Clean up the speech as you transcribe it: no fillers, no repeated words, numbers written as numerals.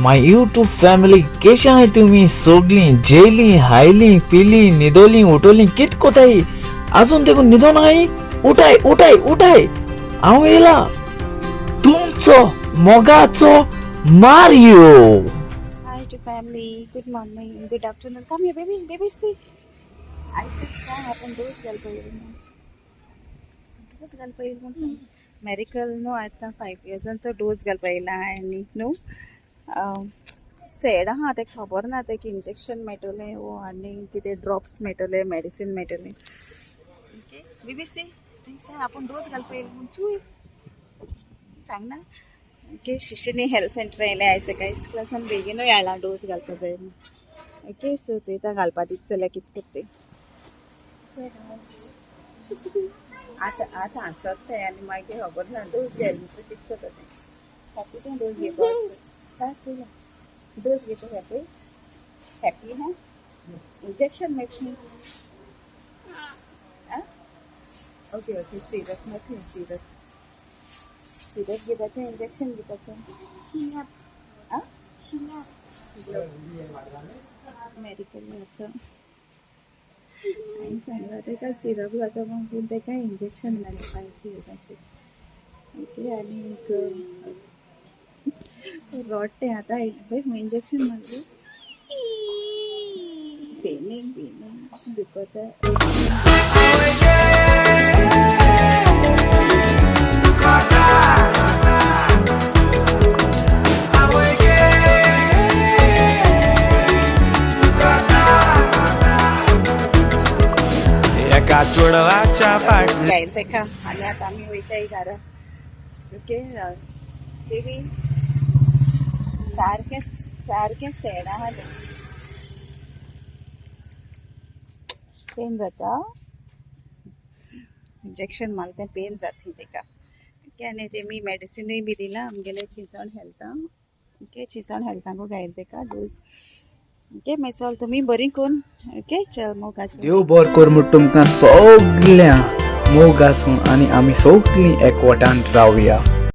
My YouTube family, केशे आहाय तुमी सोगलीं? जेयलीं, हायलीं, पिलीं, न्हिदोलीं, उठोलीं, कित कोताय? आजून देखून न्हिदोन आहाय? उठाय उठाय उठाय, हांव येयला तुमचो मोगाचो Mario. Hi to family. Good morning. Good afternoon. Come here, baby. Baby, see. I said, सांग आपण डोस घालपा येयलो म्हूण. डोस घालपा येयलो म्हूण सांग. मेरिकल न्हू आतां 5 इयर्सांचो डोस घालपा येयला आनी न्हू सॅड आहा. तें खबर ना तेका इंजेक्शन मेळटलें वो आनी कितें ड्रॉप्स मेळटले, मेडिसीन मेळटलें. ओके बेबी, सी, तेंका सांग आपूण डोस घालपा येयलो म्हूण. चूय, सांग ना. ओके, शिशिनी हेल्थ सेंटर येयलें आयज. तेका क्लासान बेगीनूय हाडला, डोस घालपा जाय म्हूण. ओके, सो चोयता घालपा दिता जाल्यार कितें करता तें. आतां आतां हांसत तें आनी मागीर खबर ना डोस घाल म्हणटकीर कितें करता तें. हॅपी तें डोस घेवपा? सांग पयलीं, डोस घेवपा हॅपी? हॅपी हा? इंजेक्शन मेळटलें? ओके ओके, सिरप मेळटलें? सिरप, सिरप घेवपाचें, इंजेक्शन घेवपाचें? सिरप. आं? सिरप. मेडिकल आतां हांवें सांगलां तेका सिरप जाता म्हूण, पूण तेका इंजेक्शन घालें 5 इयर्साचेर. ओके, आनीक रडटें आतां. पळय, इंजेक्शन मारलें, पेनींग पेनींग दुखता. एका चेडवाच्या फाटल्यान स्टायल तेका आनी आतां आमी वयताय घरा. ओके बेबी, सारकें सारकें सॅड आहा तें. पेन जाता, इंजेक्शन मारलें तें पेन जाता तेका. ओके, आनी तेमी मेडिसिनूय बी दिलां आमगेलें चिंचण हेल्थाक. ओके, चिंचण हेल्थाकू घायल तेका डोस. ओके, मागीर चल, तुमी बरी कोन्न. ओके, चल, मोग आसूं. देव बर कर म्हूण तुमकां सगळ्यां, मोग आसूं आनी आमी सगळीं एकवटान रावया.